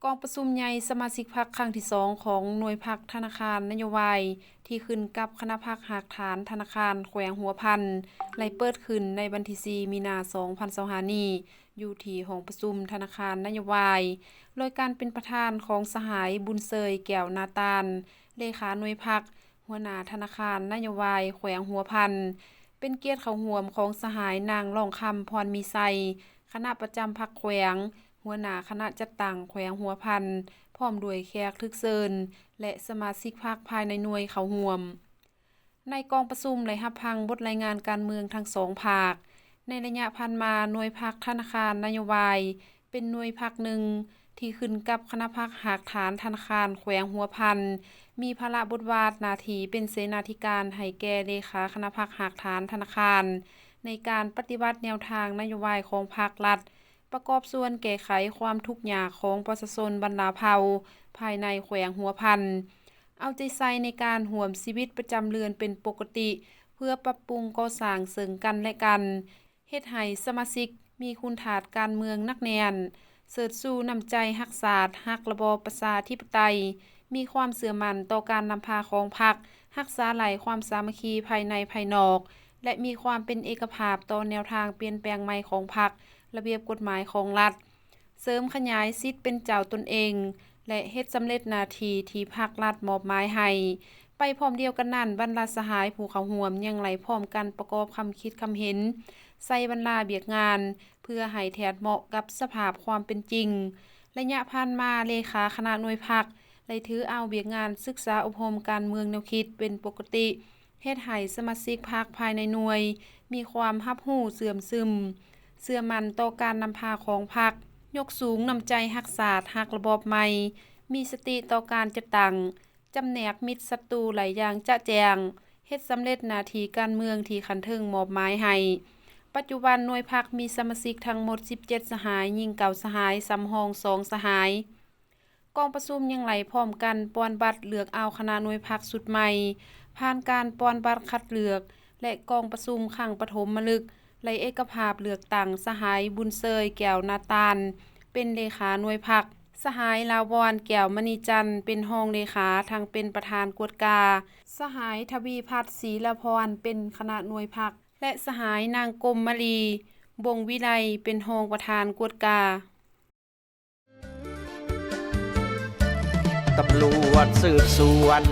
ກອງປະຊຸມໃຫຍ່ສະມາຊິກພັກຄັ້ງທີສອງຂອງໜ່ວຍພັກທະນາຄານນະໂຍບາຍ ທີ່ຂຶ້ນກັບຄະນະພັກຮາກຖານທະນາຄານແຂວງຫົວພັນ ໄດ້ເປີດຂຶ້ນໃນວັນທີສີ່ ມີນາ ສອງພັນຊາວຫ້ານີ້ ຢູ່ທີ່ຫ້ອງປະຊຸມທະນາຄານນະໂຍບາຍ ໂດຍການເປັນປະທານຂອງສະຫາຍ ບຸນເຊີຍ ແກ້ວນາຕານ ເລຂາໜ່ວຍພັກ ຫົວໜ້າທະນາຄານນະໂຍບາຍແຂວງຫົວພັນ, ເປັນກຽດເຂົ້າຮ່ວມຂອງສະຫາຍ ນາງ ລ້ອງຄຳ ພອນມີໄຊ ຄະນະປະຈຳພັກແຂວງ, ຫົວໜ້າຄະນະຈັດຕັ້ງແຂວງຫົວພັນ, ພ້ອມດ້ວຍແຂກຖືກເຊີນ ແລະ ສະມາຊິກພັກພາຍໃນໜ່ວຍເຂົ້າຮ່ວມ. ໃນກອງປະຊຸມໄດ້ຮັບຟັງບົດລາຍງານການເມືອງທັງສອງພາກ. ໃນໄລຍະຜ່ານມາ, ໜ່ວຍພັກທະນາຄານນະໂຍບາຍ ເປັນໜ່ວຍພັກໜຶ່ງທີ່ຂຶ້ນກັບຄະນະພັກຮາກຖານທະນາຄານແຂວງຫົວພັນ, ມີພາລະບົດບາດໜ້າທີ່ເປັນເສນາທິການໃຫ້ແກ່ເລຂາຄະນະພັກຮາກຖານທະນາຄານ ໃນການປະຕິບັດແນວທາງນະໂຍບາຍຂອງພັກລັດ, ປະກອບສ່ວນແກ້ໄຂຄວາມທຸກຍາກຂອງປະຊາຊົນບັນດາເຜົ່າພາຍໃນແຂວງຫົວພັນ, ເອົາໃຈໃສ່ໃນການຮ່ວມຊີວິດປະຈຳເດືອນເປັນປົກກະຕິ ເພື່ອປັບປຸງກໍ່ສ້າງເຊິ່ງກັນແລະກັນ, ເຮັດໃຫ້ສະມາຊິກມີຄຸນທາດການເມືອງໜັກແໜ້ນ, ເຊີດຊູນ້ຳໃຈຮັກຊາດ, ຮັກລະບອບປະຊາທິປະໄຕ, ມີຄວາມເຊື່ອໝັ້ນຕໍ່ການນຳພາຂອງພັກ, ຮັກສາໄຫຼຄວາມສາມັກຄີພາຍໃນພາຍນອກ ແລະ ມີຄວາມເປັນເອກະພາບຕໍ່ແນວທາງປ່ຽນແປງໃໝ່ຂອງພັກ, ລະບຽບກົດໝາຍຂອງລັດ, ເສີມຂະຫຍາຍສິດເປັນເຈົ້າຕົນເອງ ແລະ ເຮັດສຳເລັດໜ້າທີ່ທີ່ພັກລັດມອບໝາຍໃຫ້. ໄປພ້ອມດຽວກັນນັ້ນ, ບັນດາສະຫາຍຜູ້ເຂົ້າຮ່ວມຍັງໄດ້ພ້ອມກັນປະກອບຄຳຄິດຄຳເຫັນໃສ່ບັນດາວຽກງານ ເພື່ອໃຫ້ແທດເໝາະກັບສະພາບຄວາມເປັນຈິງ. ໄລຍະຜ່ານມາ, ເລຂາຄະນະໜ່ວຍພັກໄດ້ຖືເອົາວຽກງານສຶກສາອົບຮົມການເມືອງແນວຄິດເປັນປົກກະຕິ, ເຮັດໃຫ້ສະມາຊິກພັກພາຍໃນໜ່ວຍມີຄວາມຮັບຮູ້ເຊື່ອມຊຶມ, ເຊື່ອໝັ້ນຕໍ່ການນຳພາຂອງພັກ, ຍົກສູງນ້ຳໃຈຮັກຊາດ, ຮັກລະບອບໃໝ່, ມີສະຕິຕໍ່ການຈັດຕັ້ງ, ຈຳແນກມິດສັດຕູໄດ້ຢ່າງຈະແຈ້ງ, ເຮັດສຳເລັດໜ້າທີ່ການເມືອງທີ່ຂັ້ນເທິງມອບໝາຍໃຫ້. ປັດຈຸບັນໜ່ວຍພັກມີສະມາຊິກທັງໝົດສິບເຈັດສະຫາຍ, ຍິງເກົ້າສະຫາຍ, ສຳຮອງສອງສະຫາຍ. ກອງປະຊຸມຍັງໄດ້ພ້ອມກັນປ່ອນບັດເລືອກເອົາຄະນະໜ່ວຍພັກຊຸດໃໝ່, ຜ່ານການປ່ອນບັດຄັດເລືອກ ແລະ ກອງປະຊຸມຄັ້ງປະຖົມມະລຶກ ໄດ້ເອກະພາບເລືອກຕັ້ງສະຫາຍ ບຸນເຊີຍ ແກ້ວນາຕານ ເປັນເລຂາໜ່ວຍພັກ, ສະຫາຍ ລາວອນ ແກ້ວມະນີຈັນ ເປັນຮອງເລຂາ ທັງເປັນປະທານກວດກາ, ສະຫາຍ ທະວີພັດ ສີລາພອນ ເປັນຄະນະໜ່ວຍພັກ ແລະ ສະຫາຍ ນາງ ກົມມາລີ ບົງວິໄລ ເປັນຮອງປະທານກວດກາ. ຕຳຫຼວດສືບສວນ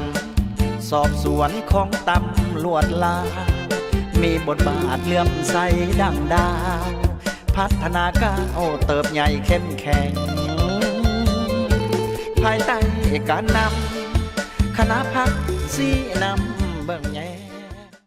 ສອບສວນຂອງຕຳຫຼວດລາວ ມີບົດບາດເຫຼື້ອມໃສດັ່ງດາວ ພັດທະນາກ້າວເຕີບໃຫຍ່ເຂັ້ມແຂງ ພາຍໃຕ້ການນຳຄະນະພັກຊີ້ນຳເບິ່ງໃຫຍ່